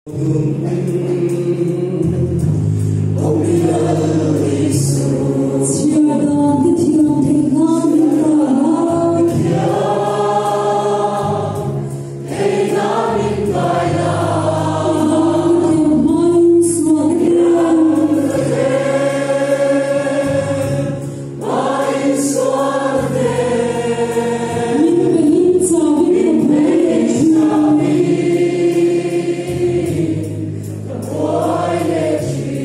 Chhiar dan ka thiam theih nan min kai la. I dan ka thiam hmain sual ka tlem. Min pehin chauhin ka buai leh thin.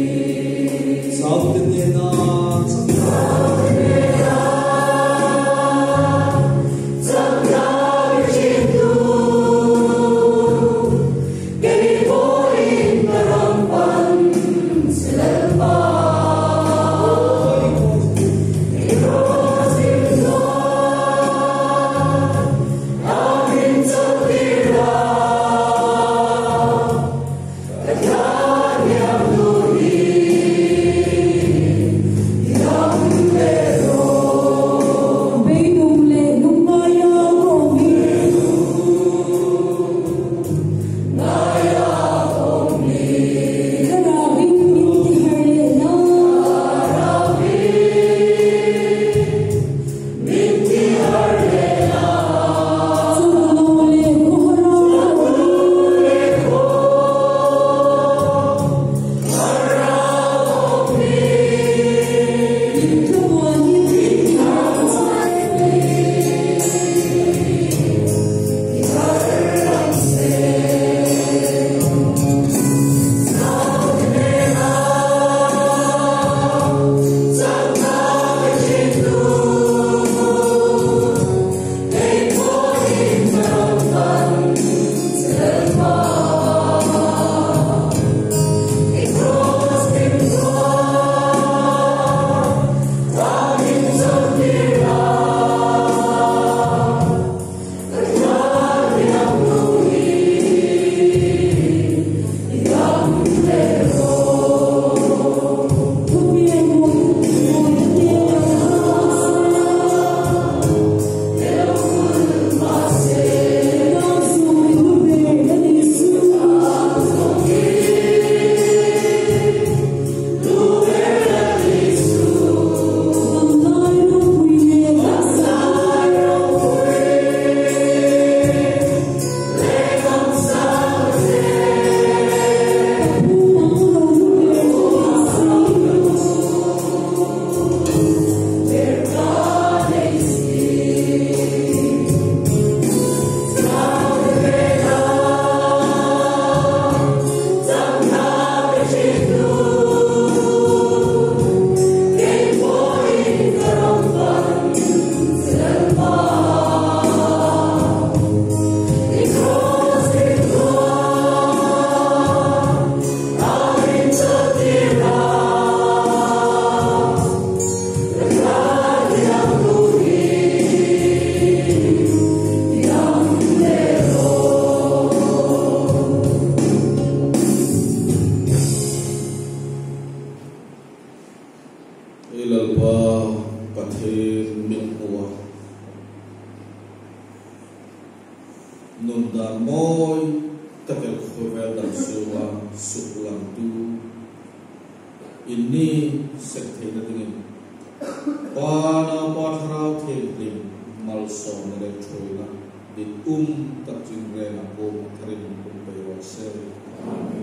Beidawng leh lungngaia ka awm hi. Thlarauin min tiharh leh la. Chawlh lo leh khawhara ka awm hi. Min thlamuanin min tiharh ang che. Thupian mawi te lo se. Nang zawng i hlu ber la ni suh. Vanlai ropui leh Ka phu ang lo hlu ber la ni si. I Lalpa Pathian mit hmuh a nun dan mawi takel khawvel dang chunga suk langtu in ni sek theihna dingin Pa Naupa Thlarau Thianghlim malsawmna leh thuawihna dik um tak chin rengah pawh a tharin um pe rawh se. Amen.